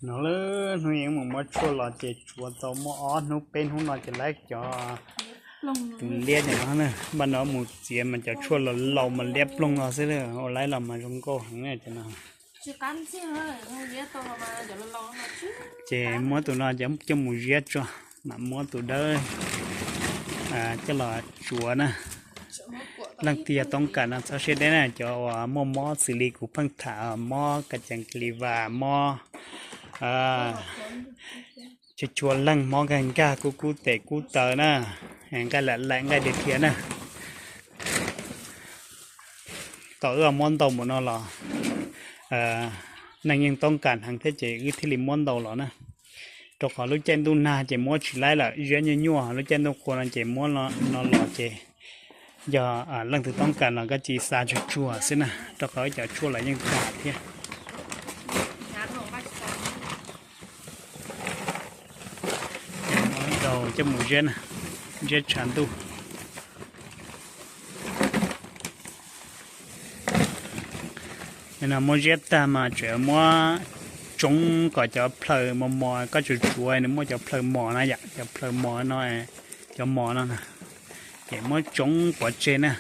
No lawm, hnub yeej mus muab tshuaj los ces tsuav tau muaj ob hnub peb hnub no ces laib cov tus liab cov no na, npaj no mus txiav mas cov tshuaj los laus mas liab ploog no xwb, ua laib los mas zoo nkauj heev na cov no. Ces muab tus no coj mus ziab tso, mam muab tus dawb coj los tsuav na. Leej twg yog toob kas no txhob siab deb na, cov uas muaj mob xws li kuv pheej tham mob ka cees kli vas, mob chua chua leeg, mob nkag nkag, kub kub tes kub taw na, nqaij lam laim nqaij dhia dhia na. Thaum wb muab ntau npaum no los neeg yeej toob kas heev thiab ces wb thiaj li muab ntau los na. Rau qhov lub caij ntuj nag ces muab tsis laib lawm, ziab nyuaj nyuaj, lub caij ntuj qhua no ces muab no los ces yog leej twg toob kas los koj cia li xa tsuag tsuag xwb na, rau qhov wb cov tshuaj los yeej tag thiab. Ces muab ntau coj mus ziab na, ziab tshav ntuj. No muab ziab tag mas tseem muab tsoob kom cov plhaws mos mos, koj tsuav tsuav nws muaj cov plhaws mos na yom, cov plhaws mos no, cov mos no na, ces muab tsoob pov tseg na.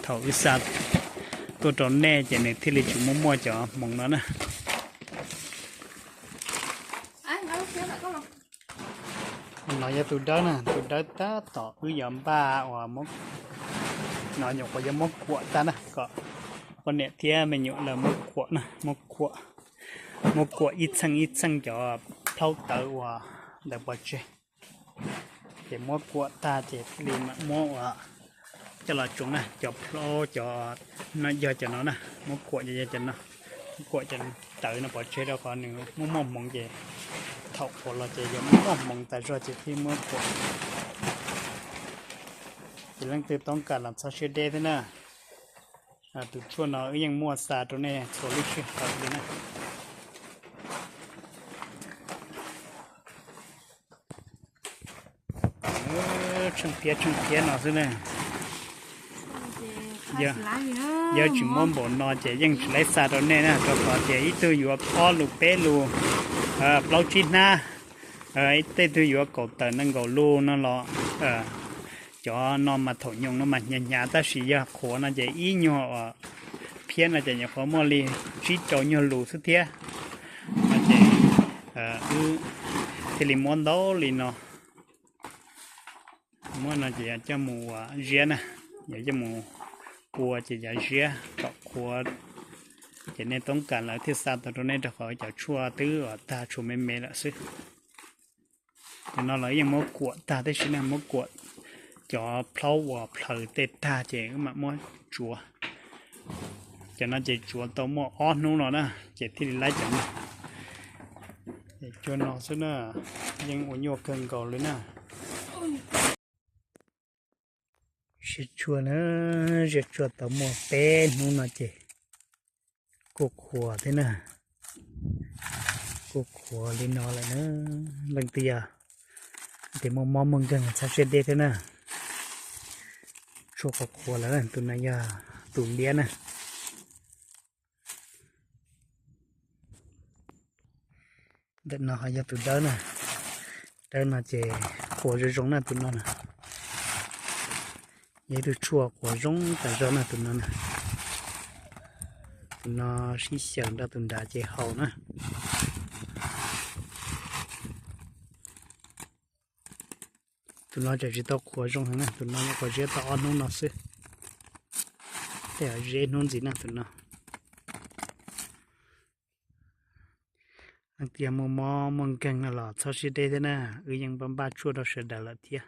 Thaum wb xa tuaj rau nej ces nws thiaj li tsis muaj muaj cov hmoov no na. No yog tus dawb na, tus dawb tab tom wb yuav npaj uas no nyuam qhuav yuav muab kuam tag na, kom poj niam thiab me nyuam lawv muab kuam na, muab kuam, muab kuam ib txheej ib txheej cov plaub tawv uas ntawd pov tseg. Ces muab kuam tag ces thiaj li mam muab uas coj los tsoov na, cov plaub cov no yog cov no na, muab kuam yog cov no, muab kuam cov tawv no pov tseg rau qhov nws muaj muaj hmoov ces thaum qhuav los ces yuav muaj muaj hmoov tas zog ces thiaj muab kuam. Ces leej twg toob kas los txhob siab deb thiab na. Tus tshuaj no wb yeej muaj xa rau nej txhua lub sij hawm li na. Tsheej phiab tsheej phiab no xwb na. Yog tsis muab npaum no ces yeej tsis laib xa rau nej na, rau qhov tias ib tug yuav ob lus peb lus, plaub tsib hnab, tej tug yuav kaum tawm nees nkaum lus no los. Cov no mas thaum nyoos no mas hnyav hnyav tab sis yog qhuav no ces ib nyuag uas phiab no ces nyuam qhuav muaj li tsib rau nyuag lus xwb thiab. No ces wb thiaj li muab ntau li no. Muab no ces yog coj mus uas ziab na, yog coj mus pua ces yog ziab kom qhuav. Ces nej toob kas lawv thiaj xa tau rau nej rau qhov cov tshuaj twb uas tag tshuav me me lawm xwb. Cov no los yeej muab kuam tag tib si na, muab kuam cov plaub uas plhaws tej tag ces wb mam muab tsuav. Cov no ces tsuav tau muaj ob hnub no na, ces thiaj li laib cov no. Ces cua no xwb na, yeej ua nyuaj kawg nkaus li na. Ziab tshuaj na, ziab tshuaj tau muaj peb hnub no ces kuj qhuav thiab na, kuj qhuav li no lawm na. Leej twg yog tias muaj mob muaj nkeeg txhob siab deb thiab na. Tshuaj qhuav qhuav lawm, tus no yog tus liab na. Ntawm no ho yog tus dawb na. Dawb no ces qhuav zoo zoo na tus no na. Yog ib tug tshuaj qhuav zoo tas zog na tus no na. Tus no sib xyaw nrog tus nrad ces haum na. Tus no tseem tsis tau qhuav zoo heev na, tus no nyuam qhuav ziab tau ob hnub no xwb. Tej zaum ziab ib hnub ntxiv na tus no. Leej twg muaj mob muaj nkeeg no los txhob siab deb thiab na, wb yeej npaj npaj tshuaj rau sawv daws lawm thiab.